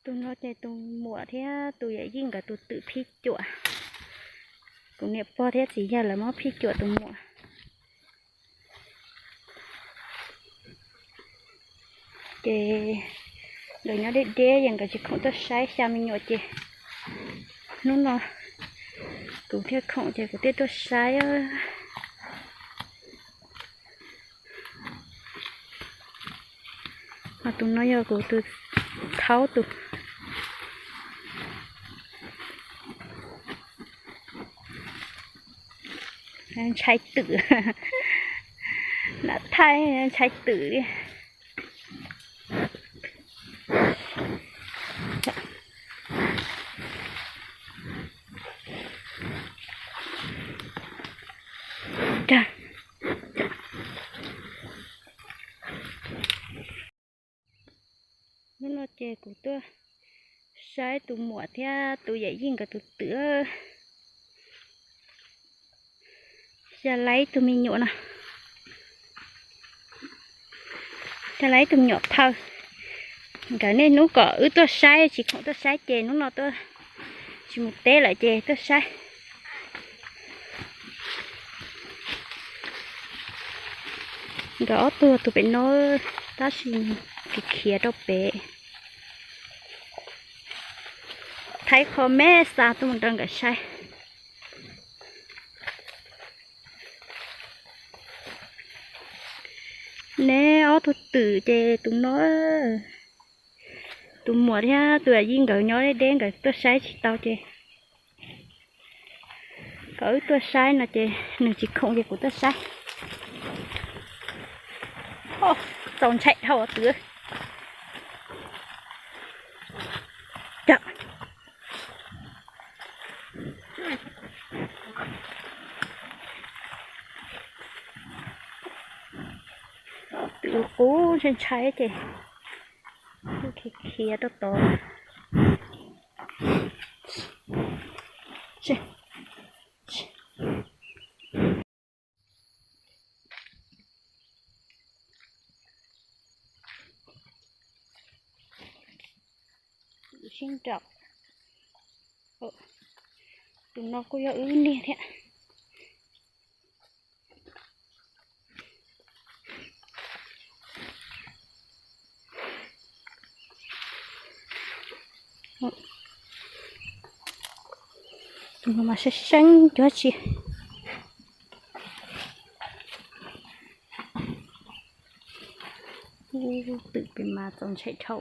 Tus no ces tus muam thiab tus yawm yij nkawd tus twm phij cuam. Kuv niam pog thiab txiv yawg lawv muab phij cuam tus muam. Ces nkawd nyob deb deb es nkawd tsis khoom tuaj saib xya me nyuam ces hnub no kuv thiaj khoom ces kuv thiaj tuaj saib. Ho tus no yog kuv tus thaub tus. Ntshai twm, nam thaij ntshai twm li. Hnub no ces kuv tuaj saib tus muam thiab tus yawm yij nkawd tus twm. Xya laib tus me nyuam no, xya laib tus me nyuam phawj. Nkawd niaj hnub kom wb tuaj saib, tsis khoom tuaj saib ces hnub no tuaj, tsis mus teb lawm ces tuaj saib. Nkawd ob tug tus pem no, tab sis khiav khiav rau pem. Thaij qho me xa tuaj mus rau nkawd saib. Neb ob tug twm ces tus no, tus muam thiab tus yawm yij nkawd nyob deb deb nkawd tuaj saib tsis tau ces kom wb tuaj saib no ces nws tsis khoom ces kuv tuaj saib. Txaus ntshai dhau twm. Twm qub ntshai ntshai ces khiav khiav rau tod. Sib nraus. Tus no kuj yog wb niag thiab. Tus no mas seeb seeb cuag tsi. Twm pem mas txaus ntshai dhau.